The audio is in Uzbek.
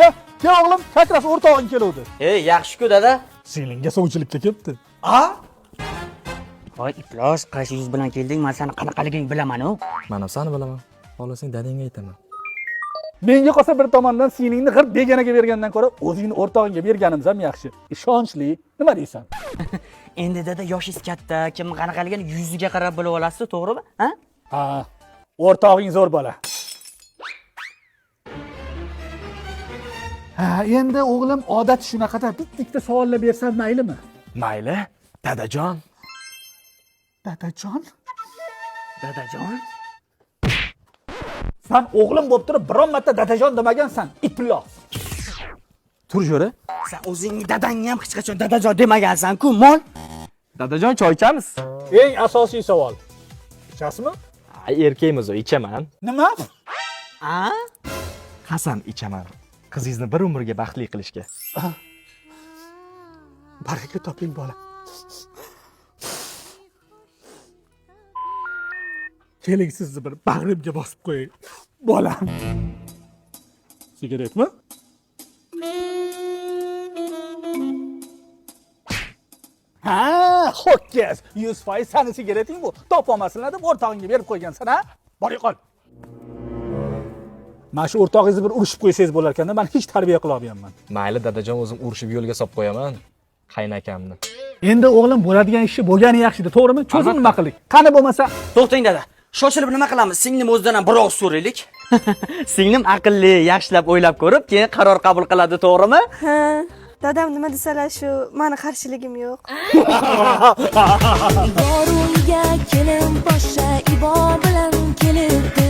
Ya, kel o'g'lim, как раз o'rtog'ing keluvdi. Ey, yaxshi-ku dada. Singlingga sovchilikka kelibdi. A? Voy iflos, qaysi yuz bilan kelding? Men seni qanaqaligingni bilaman-u. Man ham sani bilaman. Xohlasang dadangga aytaman. Menga qolsa bir tomondan singlingni g'irt beganaga bergandan ko'ra o'zingni o'rtog'ingga berganimiz ham yaxshi. Ishonchli. Nima deysan? Endi dada yoshingiz katta, kim qanaqaligini yuziga qarab bilib olasiz, to'g'rimi? Ha? Ha, o'rtog'ing zo'r bola. Ha, endi o'g'lim odat shunaqada bitta ikkita savollar bersam maylimi? Mayli, dadajon. Dadajon, Dadajon? san o'g'lim bo'lib turib biron marta dadajon demagansan, iflos. Tur jo'ra. Sen o'zingni dadangni ham hech qachon dadajon demagansan-ku, mol. Dadajon, choy ichamiz? Eng asosiy savol. Ichasizmi? Ay, erkakmiz, ichaman. Nima? A? Qasam ichaman. Qizingizni bir umrga baxtli qilishga. Baraka toping bola. Keling sizni bir bag'rimga bosib qo'yay. Bolam. Sigaretmi? Ha, ho'kiz. 100% sani sigareting bu. Topolmasinlar deb o'rtog'ingga berib qo'ygansan, ha? Bor yo'qol. Mana shu o'rtog'ingizni bir urishib qo'ysangiz bo'lar ekanda, men hech tarbiya qila olmayapman. Mayli dadajon, o'zim urishib yo'lga solib qo'yaman qaynakamni. Endi o'g'lim bo'ladigan ishi bo'lgani yaxshida, to'g'rimi? Cho'zim nima qildik? Qani bo'lmasa To'xtang dada. Shoshilib nima qilamiz? Singlim o'zidan ham bir og'iz so'raylik. Singlim aqlli, yaxshilab o'ylab ko'rib, keyin qaror qabul qiladi, to'g'rimi? Ha, dadam nima desalar shu, mani qarshiligim yo'q. Borunga kelin poshsha ibo bilan kelibdi.